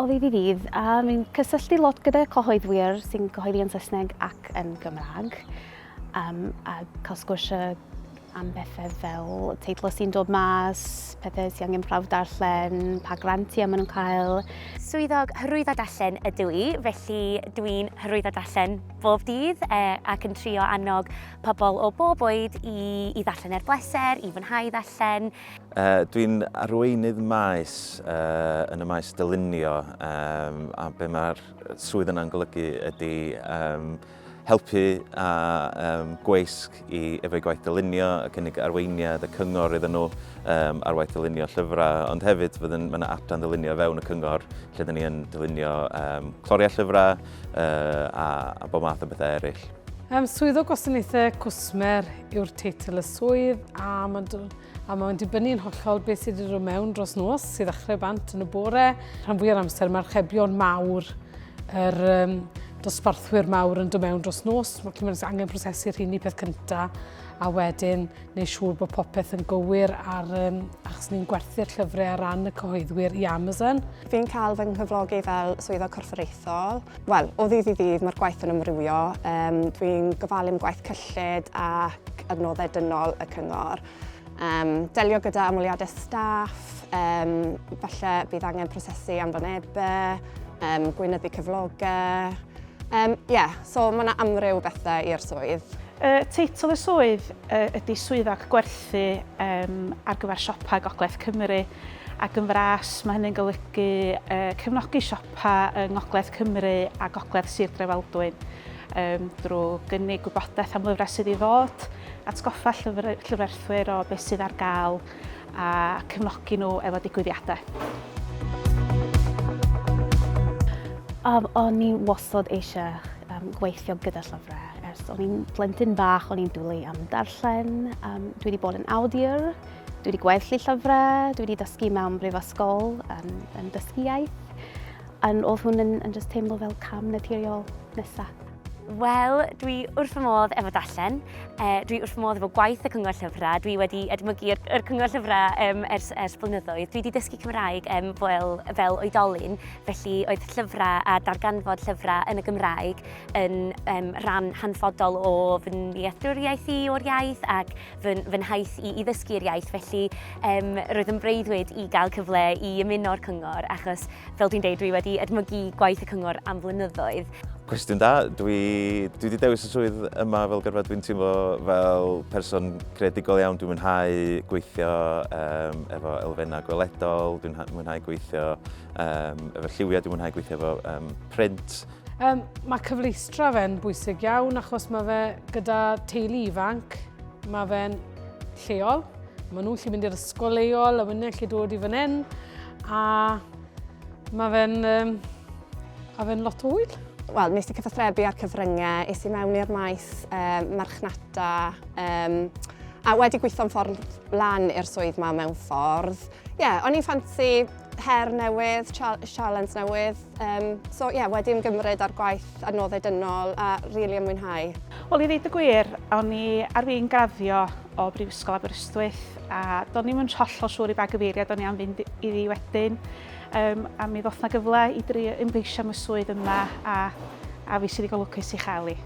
O ddydd i ddydd, a mi'n cysylltu lot gyda cyhoeddwyr sy'n cyhoeddi yn Saesneg ac yn Gymraeg, um, a cael sgwrs am bethau fel teitlo sy'n dod mas, pethau sy'n angen prawf darllen, pa grantiau maen nhw'n cael. Swyddog hyrwyddo darllen ydw i, felly dwi'n hyrwyddo darllen bob dydd e, ac yn trio annog pobl o bob oed i, i ddarllen er bleser, i fwynhau ddarllen. Uh, dwi'n arweinydd maes uh, yn y maes dylunio um, a be mae'r swydd yna'n golygu ydy um, helpu a um, gweisg i efo'i gwaith dylunio a cynnig arweiniad a cyngor iddyn nhw um, ar waith dylunio llyfrau, ond hefyd fydden, mae yna adran ddylunio fewn y cyngor lle dyn ni yn dylunio um, cloriau llyfrau uh, a, a bob math o bethau eraill. Um, swyddog gwasanaethau cwsmer yw'r teitl y swydd a mae'n a mae'n dibynnu'n hollol beth sydd wedi dod mewn dros nos, sydd ddechrau bant yn y bore. Rhan fwyaf o'r amser mae'r chebion mawr, yr um, dosbarthwyr mawr yn dod mewn dros nos. Mae angen prosesu'r rheini peth cyntaf a wedyn neu siŵr bod popeth yn gywir ar, um, achos ni'n gwerthu'r llyfrau ar ran y cyhoeddwyr i Amazon. Fi'n cael fy nghyflogi fel swyddog corfforaethol. Wel, o ddydd i ddydd mae'r gwaith yn amrywio. Um, Dwi'n gofalu am gwaith cyllid ac adnoddau dynol y cyngor. Um, delio gyda ymweliadau staff, um, falle bydd angen prosesu anfonebau, um, gweinyddu cyflogau. Um, yeah, so mae yna amryw bethau i'r swydd. Uh, teitl y swydd uh, ydy swyddog gwerthu um, ar gyfer siopa Gogledd Cymru ac yn fras mae hynny'n golygu uh, cefnogi siopa yng Ngogledd Cymru a Gogledd Sir Drefaldwyn um, drwy gynnig gwybodaeth am lyfrau sydd i ddod, atgoffa llyfr, llyfrwerthwyr o beth sydd ar gael a cefnogi nhw efo digwyddiadau. Um, o'n i wastad eisiau um, gweithio gyda llyfrau. Ers o'n i'n blentyn bach, o'n i'n dwlu am darllen. Um, dwi wedi bod yn awdur, dwi wedi gwerthu llyfrau, dwi wedi dysgu mewn brifysgol yn, yn dysgu iaith. A oedd hwn yn, yn just teimlo fel cam naturiol nesaf. Wel, dwi wrth fy modd efo darllen. E, dwi wrth fy modd efo gwaith y Cyngor Llyfrau. Dwi wedi edmygu'r yr Cyngor Llyfrau um, ers, ers blynyddoedd. Dwi wedi dysgu Cymraeg um, fel, fel oedolyn, felly oedd llyfrau a darganfod llyfrau yn y Gymraeg yn um, rhan hanfodol o fy nealltwriaeth i o'r iaith ac fy, fy nhaith i, i ddysgu'r iaith. Felly um, roedd yn breuddwyd i gael cyfle i ymuno'r Cyngor, achos fel dwi'n deud, dwi wedi edmygu gwaith y cyngor am flynyddoedd. Cwestiwn da. Dwi, dwi wedi dewis y swydd yma fel gyrfa. Dwi'n teimlo fel person creadigol iawn. Dwi'n mwynhau gweithio um, efo elfennau gweledol, dwi'n mwynhau gweithio um, efo lliwiau, dwi'n mwynhau gweithio efo um, print. Um, mae cyfleustra fe'n bwysig iawn achos mae fe gyda teulu ifanc, mae fe'n lleol, maen nhw'n gallu mynd i'r ysgol leol a maen nhw'n gallu dod i fan hyn. A mae fe'n um, a fe'n lot o hwyl. Wel, nes i cyfathrebu ar cyfryngau, es i mewn i'r maes um, marchnata, um, a wedi gweithio'n ffordd lan i'r swydd ma mewn ffordd. Ie, yeah, o'n i'n ffansi her newydd, challenge newydd. Um, so ie, yeah, wedi ymgymryd ar gwaith adnoddau dynol a rili really mwynhau. Wel, i ddeud y gwir, o'n i ar fin graddio o Brifysgol Aberystwyth a do'n i'm yn hollol siŵr i ba gyfeiriad o'n i am fynd iddi wedyn. Um, a mi ddoth na gyfle i drio ymgeisio am y swydd yma a, a fi sydd ddigon lwcus i chael i.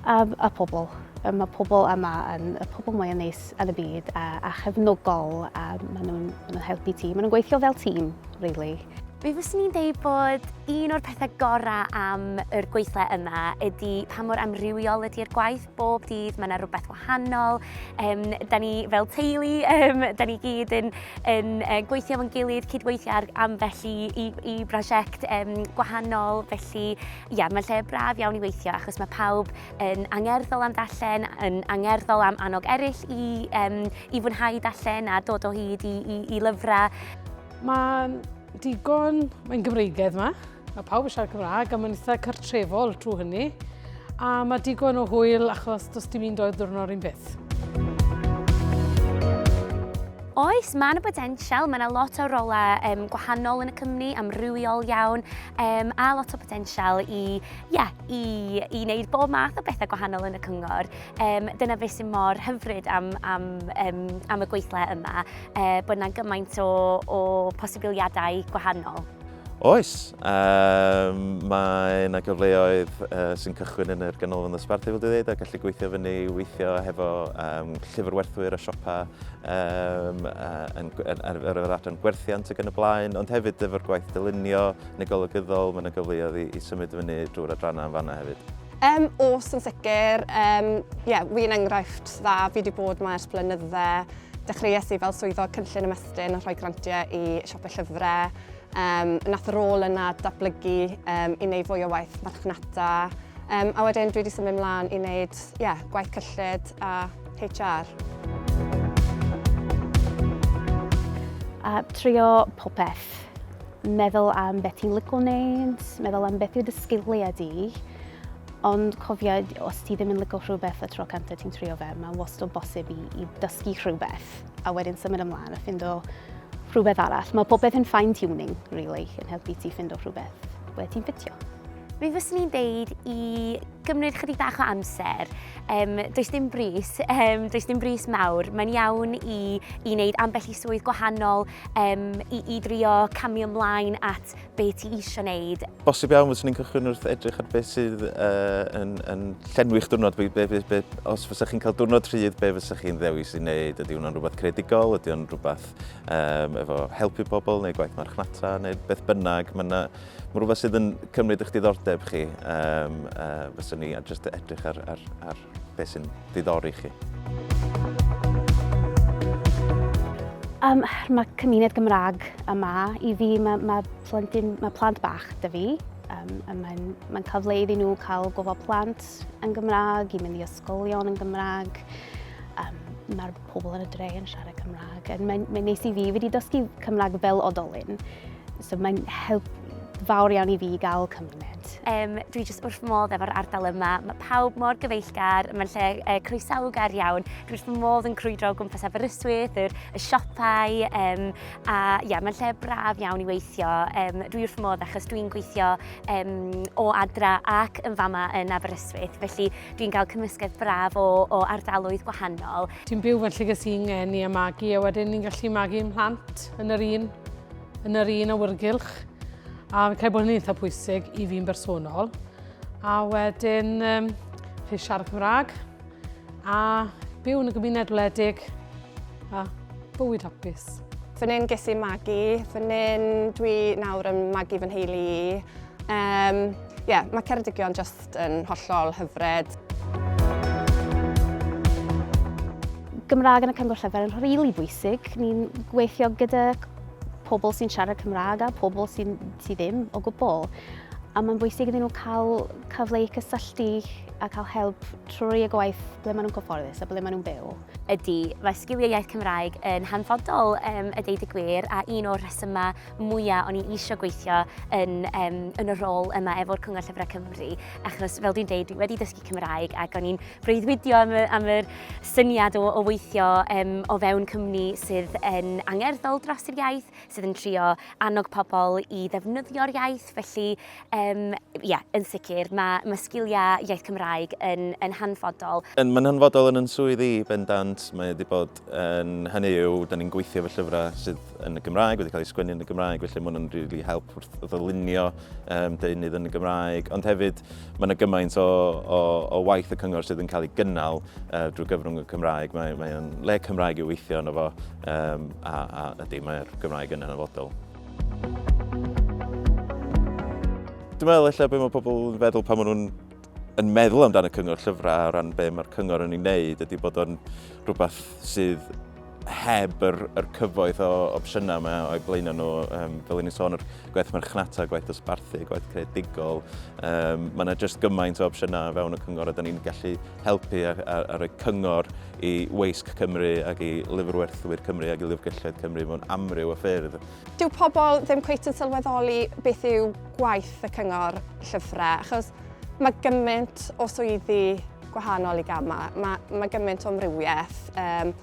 A, a pobl. Mae pobl yma yn y pobl mwyaf neis yn y byd a, a chefnogol a maen nhw'n ma nhw helpu ti. Maen nhw'n gweithio fel tîm, really. Mi fyswn i'n deud bod un o'r pethau gorau am yr gweithle yma ydy pa mor amrywiol ydy'r gwaith. Bob dydd mae yna rhywbeth wahanol. Um, da ni fel teulu, um, da ni gyd yn, yn uh, gweithio efo'n gilydd, cydweithio ar ambell i, i, i brosiect um, gwahanol. Felly, ia, mae'n lle braf iawn i weithio achos mae pawb yn angerddol am darllen, yn angerddol am annog eraill i, um, i fwynhau darllen a dod o hyd i, i, i lyfrau. Mae'n digon, mae'n Gymreigaidd yma. Mae pawb yn siarad Cymraeg a mae'n eitha cartrefol trwy hynny. A mae digon o hwyl achos does dim un doedd diwrnod un peth. Oes, mae yna botensial, mae yna lot o rolau um, gwahanol yn y cwmni, amrywiol iawn, um, a lot o botensial i, yeah, i, i wneud bob math o bethau gwahanol yn y cyngor. Um, dyna beth sy'n mor hyfryd am, am, um, am y gweithle yma, uh, bod yna gymaint o, o posibiliadau gwahanol. Oes, um, mae yna gyfleoedd uh, sy'n cychwyn yn yr ganolfan ddosbarthu fel dwi'n dweud a gallu gweithio fyny weithio hefo um, llyfrwerthwyr a siopa um, uh, yn, yn, ar yr adran gwerthiant ac yn y blaen, ond hefyd efo'r gwaith dylunio neu golygyddol, mae yna gyfleoedd i, i symud fyny drwy'r adrannau yn fanna hefyd. Um, os yn sicr, um, yeah, fi'n enghraifft dda, fi wedi bod yma ers blynydde. Dechreuais i fel swyddog cynllun ymestyn a rhoi grantiau i siopau llyfrau. Um, nath y rôl yna datblygu um, i wneud fwy o waith marchnata. Um, a wedyn dwi wedi symud mlaen i wneud yeah, gwaith cyllid a HR. A trio popeth. Meddwl am beth ti'n licio wneud, meddwl am beth yw dy sgiliau di, ond cofio, os ti ddim yn licio rhywbeth y tro cyntaf ti'n trio fe, mae wastad bosib i, i dysgu rhywbeth a wedyn symud ymlaen a ffindo rhywbeth arall. Mae popeth yn fine-tuning, really, yn helpu ti ffindo rhywbeth ble ti'n ffitio. Mi fyswn i'n deud i gymryd chydig bach o amser. Um, does dim brys, um, does dim brys mawr. Mae'n iawn i, i wneud ambell i swydd gwahanol, um, i, i drio camu ymlaen at be ti eisiau wneud. Bosib iawn fyswn i'n cychwyn wrth edrych ar beth sydd uh, yn, yn llenwi'ch diwrnod. Be, be, be, be, os fysech chi'n cael diwrnod rhydd, be fysech chi'n ddewis i wneud? Ydy hwnna'n rhywbeth creadigol? Ydy hwnna'n rhywbeth um, efo helpu pobl neu gwaith marchnata neu beth bynnag? Mae yna ma rhywbeth sydd yn cymryd eich diddordeb chi. Um, uh, fyswn i just edrych ar, ar, ar beth sy'n diddori chi. Um, mae cymuned Gymraeg yma i fi, mae, mae, plentyn, mae plant bach dy fi, um, a mae'n mae cyfle iddyn nhw cael gofal plant yn Gymraeg, i mynd i ysgolion yn Gymraeg. Um, mae'r pobl yn y dre yn siarad Cymraeg. Mae'n mae neis i fi, fi wedi dysgu Cymraeg fel odolyn, so mae'n help fawr iawn i fi gael cymuned. Um, dwi jyst wrth modd efo'r ardal yma. Mae pawb mor gyfeillgar, mae'n lle uh, croesawgar iawn. Dwi wrth modd yn crwydro o gwmpas Aberystwyth, yr, y siopau, um, a ia, mae'n lle braf iawn i weithio. Um, dwi wrth modd achos dwi'n gweithio um, o adra ac yn fama yn Aberystwyth, felly dwi'n cael cymysgedd braf o, o ardaloedd gwahanol. Ti'n byw fel lle ges i'n ngeni a magu, a wedyn ni'n gallu magu mhlant yn yr un yn yr un awyrgylch. A fi'n credu bod hynny'n eitha pwysig i fi'n bersonol. A wedyn, um, chi siarad Cymraeg a byw yn y gymuned wledig a bywyd hapus. Fan hyn ges i magu, fan hyn dwi nawr yn magu fy nheulu i. Um, yeah, mae Ceredigion just yn hollol hyfryd. Gymraeg yn y Cyngor Llyfr yn rili really bwysig. Ni'n gweithio gyda pobl sy'n siarad Cymraeg a pobl sy'n sy ddim o gwbl. A mae'n bwysig iddyn nhw cael cyfle i cysylltu a cael help trwy y gwaith ble maen nhw'n cyfforddus a ble maen nhw'n byw. Ydy, mae sgiliau iaith Cymraeg yn hanfodol, um, y deud y gwir, a un o'r rhesymau mwyaf o'n i eisiau gweithio yn, um, yn y rôl yma efo'r Cyngor Llyfrau Cymru, achos fel dwi'n deud, dwi wedi dysgu Cymraeg ac o'n i'n breuddwydio am, y, am yr syniad o, o weithio um, o fewn cwmni sydd yn angerddol dros yr iaith, sydd yn trio annog pobl i ddefnyddio'r iaith. Felly, um, yeah, yn sicr, mae, mae sgiliau iaith Cymraeg yn, yn hanfodol. Yn, mae'n hanfodol yn yn swydd i, bendant. Mae wedi bod yn hynny yw, da ni'n gweithio efo llyfrau sydd yn y Gymraeg, wedi cael ei sgwennu yn y Gymraeg, felly mae hwnna'n really help wrth ddylunio um, deunydd yn y Gymraeg. Ond hefyd, mae yna gymaint o, o, o waith y cyngor sydd yn cael ei gynnal uh, drwy gyfrwng y Cymraeg. Mae, mae o'n le Cymraeg i weithio yno fo, um, a, a ydy, mae'r Gymraeg yn hanfodol. Dwi'n meddwl ella be mae pobl yn feddwl pan maen nhw'n yn meddwl amdano cyngor llyfrau o ran be mae'r cyngor yn ei wneud ydy bod o'n rhywbeth sydd heb yr, yr cyfoeth o opsiynau yma o'i blaenau nhw, um, fel i ni sôn, yr gwaith marchnata, gwaith dosbarthu, gwaith creadigol, um, mae yna jyst gymaint o opsiynau fewn y cyngor a da ni'n gallu helpu a, a, a rhoi cyngor i Weisg Cymru ac i lyfrwerthwyr Cymru ac i lyfrgelloedd Cymru mewn amryw o ffyrdd. Dyw pobl ddim cweit yn sylweddoli beth yw gwaith y cyngor llyfrau, achos mae gymaint o swyddi gwahanol i gael. Mae, mae, mae gymaint o amrywiaeth. Um,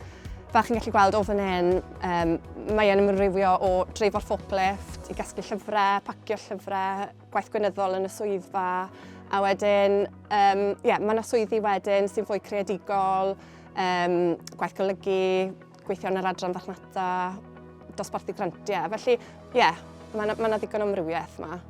Fel chi'n gallu gweld o fan hyn, um, mae e'n ymrywio o dreifo'r forklift i gasglu llyfrau, pacio llyfrau, gwaith gweinyddol yn y swyddfa, a wedyn, um, yeah, mae yna swyddi wedyn sy'n fwy creadigol, um, gwaith golygu, gweithio yn yr adran farchnata, dosbarthu grantiau. Felly, ie, yeah, mae yna ma ddigon o amrywiaeth yma.